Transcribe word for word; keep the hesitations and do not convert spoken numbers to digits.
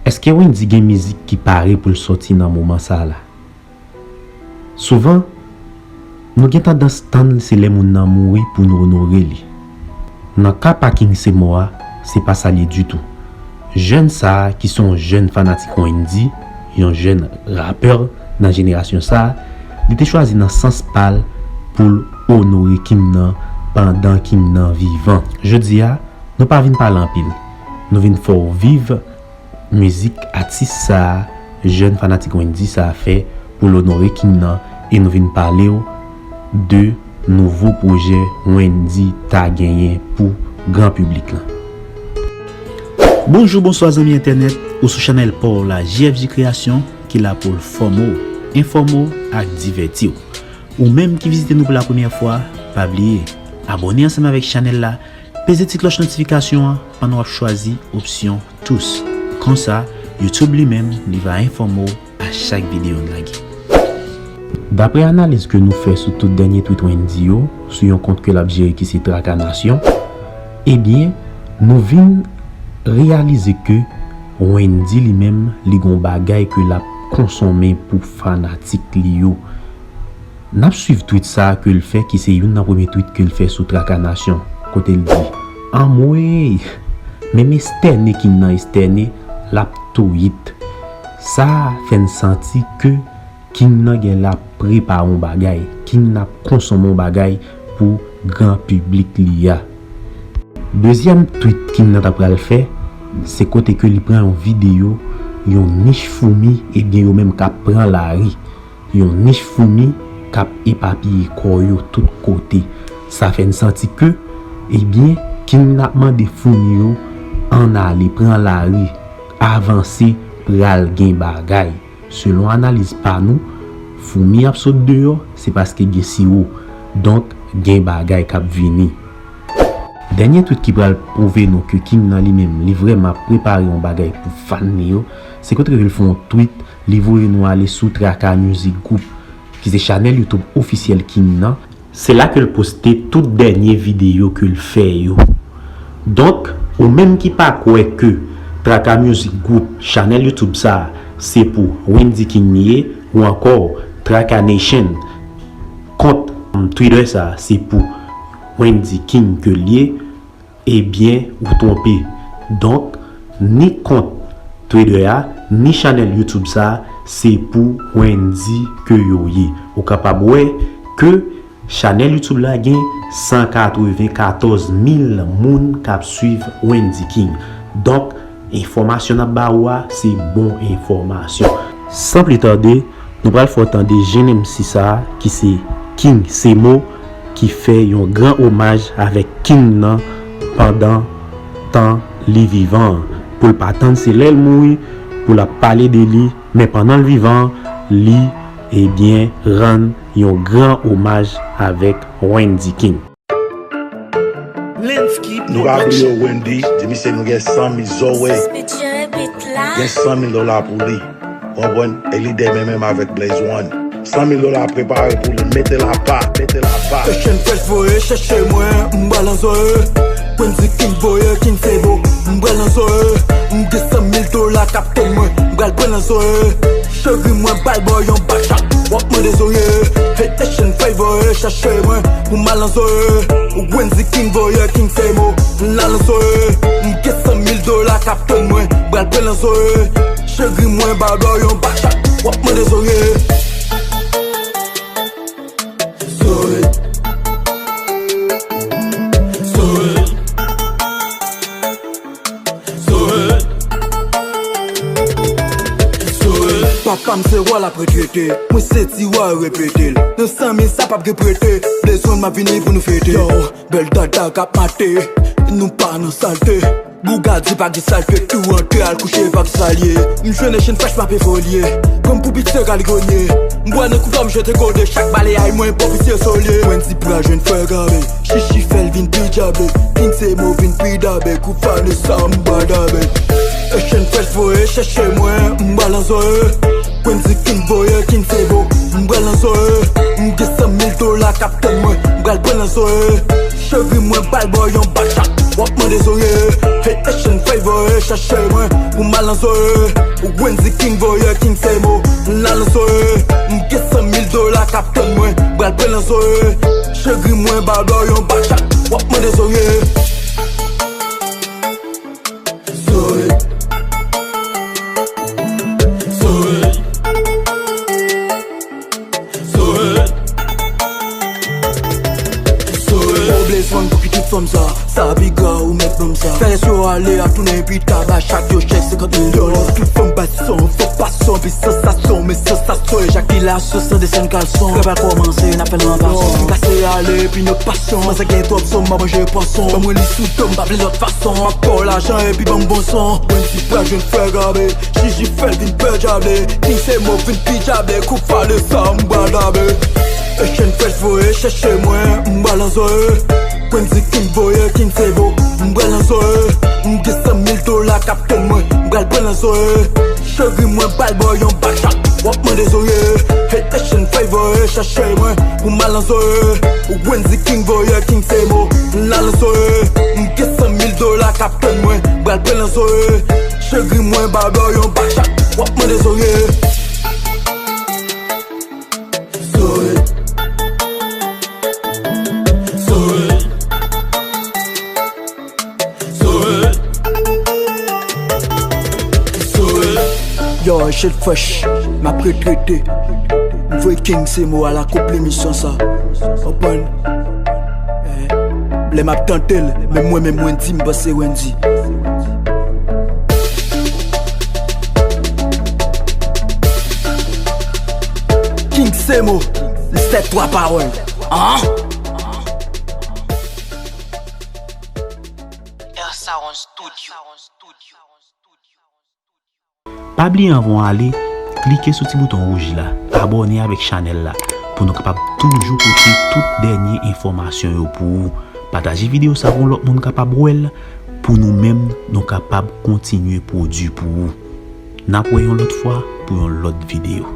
Èske Wendy gen mizik ki pare pou l sòti nan moman sa a la? Souvan, nou gen tandans tann se lè moun nan mouri pou nou onore li. Nan ka pa King Semo a, se pa sa l ye ditou. Jèn sa a, ki se yon jèn fanatik Wendy, yon jèn rapè nan jenerasyon sa a, li te chwazi nan sans pa l pou l onore King nan pandan King nan vivan. Jodi a, nou pa vin pale anpil. Nou vin fè w viv mizik atis sa a, jèn fanatik Wendy sa a fè pou l onore King nan, e nou vin pale w de nouvo pwojè Wendy ta genyen pou gran piblik lan. Bonjou, bonswa zanmi entènèt, ou sou chanèl pa w la, J F J Création, ki la pou l fòme w, enfòme w ak divèti w. Ou menm ki vizite nou pou la premyè fwa, pa bliye abòne ansanm avèk chanèl la, peze ti klòch notifikasyon an pandan w ap chwazi opsyon tous. Konsa, YouTube li menm, li va enfòme w a chak videyo n lage. Daprè analiz ke nou fè sou tout dènye tweet Wendy yo, sou yon kont ke l ap jere ki se Traka Nasyon, ebyen, nou vin reyalize ke Wendy li menm, li gon bagay ke l ap konsonmen pou fanatik li yo. N ap swiv tweet sa a ke l fè, ki se youn nan premye tweet ke l fè sou Traka Nasyon, kote l di, anmwey! Menm estène King nan estène, l ap touyit. Sa a fè n santi ke King nan genlè ap prepare yon bagay, King nan ap konsonmen yon bagay pou gran piblik li a. Dezyèm tweet King nan ta pral fè, se kote ke li pran yon videyo, yon nich foumi, ebyen yo menm k ap pran lari. Yon nich foumi k ap epapiye kò yo tout kote. Sa fè n santi ke, ebyen, King nan ap mande foumi yo ann ale, pran lari, avanse, pral gen bagay. Selon analiz pa nou, foumi ap sot deyò, se paske gen siwo. Donk, gen bagay k ap vini. Dènye tweet ki pral pwouve nou ke King nan li menm, li vrèman ap prepare yon bagay pou fan li yo, se kote ke l fè yon tweet, li voye nou ale sou Traka Music Group, ki se chanèl YouTube ofisyèl King nan. Se la ke l poste tout dènye videyo ke l fè yo. Donk, ou menm ki pa kwè ke Traka Music Group, chanèl YouTube sa a, se pou Wendy King li ye, ou ankò Traka Nation, kont Twitter sa a, se pou Wendy King ke l ye, ebyen, ou twonpe. Donk, ni kont Twitter a, ni chanèl YouTube sa a, se pou Wendy ke yo ye. Ou kapab wè ke chanèl YouTube la gen san katrevenkatòz mil moun k ap swiv Wendy King. Donk, enfòmasyon n ap ba ou a, se bon enfòmasyon. San pli tade, nou pral fè w tande jèn M C sa a, ki se King Semo, ki fè yon gran omaj avèk King nan pandan tan li vivan an. Pou l pa tann se lè l mouri, pou l ap pale de li, men pandan l vivan an, li, ebyen, rann yon gran omaj avèk Wendy King. Nou pa bliye Wendy, di misye nou gen san mil zòrèy. Gen san mil dola pou li. Ou konprann? E li de men menm avèk Blaze One. San mil dola prepare pou li. Mete l apa, mete l apa. Fashion Fresh voye chèche mwen, m pral nan zòrèy. Wendy King voye King Semo, m pral nan zòrèy. M gen san mil dola k ap tann mwen, m pral pran nan zòrèy. Cheri mwen ba l bò yon bachak, w ap mande zòrèy. Fashion Fresh voye chèche mwen, pou m al nan zòrèy. Wendy King voye King Semo, m al nan zòrèy. M gen san mil dola k ap tann mwen, m pral pran nan zòrèy. Cheri mwen ba l bò yon bachak, w ap mande zòrèy. Zòrèy. Zòrèy. Papa m se wa l ap retrete, mwen se ti wa yo repete l. Nan san mil sa p ap gen prete, Blaze One m ap vini pou nou fete. Yo, bèl dada k ap mate, nou pa nan salte. Bugatti pa gen salte, tou antre al kouche pa gen salye. M jwenn Fashion Fresh m ap evolye, pran m pou pitye kaligonye. M bwè nan kouvè m jete gode, chak baleyay mwen pòp isi solye. Wendy pral jwenn frè gabe, chichi fè l vin pi djabe. King Semo vin pi dabe, kou Vanessa m ba dabe. Fashion Fresh voye chèche mwen, m pral nan zòrèy. Wendy King voye King Semo, m pral nan zòrèy. M gen san mil dola k ap tann mwen, m pral pran nan zòrèy. Cheri mwen ba l bò yon bachak, W ap mande Zoe, hey, Echann Fèy voye chache mwen pou m al nan Zoe. Wendy King voye King Semo, m al nan Zoe. M gen san mil dola k ap tann mwen, m pral pran nan Zoe. Cheri mwen ba w yon bachak, w ap mande Zoe. Zoe. Zoe. Zoe. Zoe. Ou vle fanm pou ki tout fanm sa, sa piga ou mèt banm sa. Fè rès yo ale ap tounen epi ta ba chak yo chèk senkant mil dola. Tout fanm bay son, fòk pa son, pi sansasyon, men sansasyon, ejakilasyon san desann kalson. Rèv al kòmanse, n ap fè l an fason. Kase ale epi nan pasyon, manzè gen twòp son, m ap manje pwason. Ban mwen li sou do m, pa vle lòt fason. M ap ba w lajan epi ban m bon son. Wendy pral jwenn frè Gabe. Jiji fè l vin pè djable, King Semo vin pi djable, kou fale sa m pral dabe. Echann Fèy voye chache mwen, m pral nan Zoe. Wendy King voye King Semo, m pral nan Zoe. M gen san mil dola k ap tann mwen, m pral pran nan Zoe. Cheri mwen ba l ba w yon bachak, w ap mande Zoe. Hey, Echann Fèy voye chache mwen pou m al nan Zoe. Wendy King voye King Semo, m al nan Zoe. M gen san mil dola k ap tann mwen, m pral pran nan Zoe. Cheri mwen ba w yon bachak, w ap mande Zoe. Zoe. Zoe. Zoe. Zoe. Yo, shit fresh, m ap retrete. M voye King Semo a la koup lemisyon sa. Konprann? Eh, lè m ap tande l, men mwen menm Wendy, m panse Wendy. King Semo, li se twa pawòl. Ah! Air Sound Studio. Pa bliye anvan w ale, klike sou ti bouton wouj la, abòne avèk chanèl la, pou nou kapab toujou pote tout dènye enfòmasyon yo pou ou. Pataje videyo sa pou yon lòt moun kapab wè l, pou nou menm, nou kapab kontinye pwodui pou ou. N ap wè yon lòt fwa pou yon lòt videyo.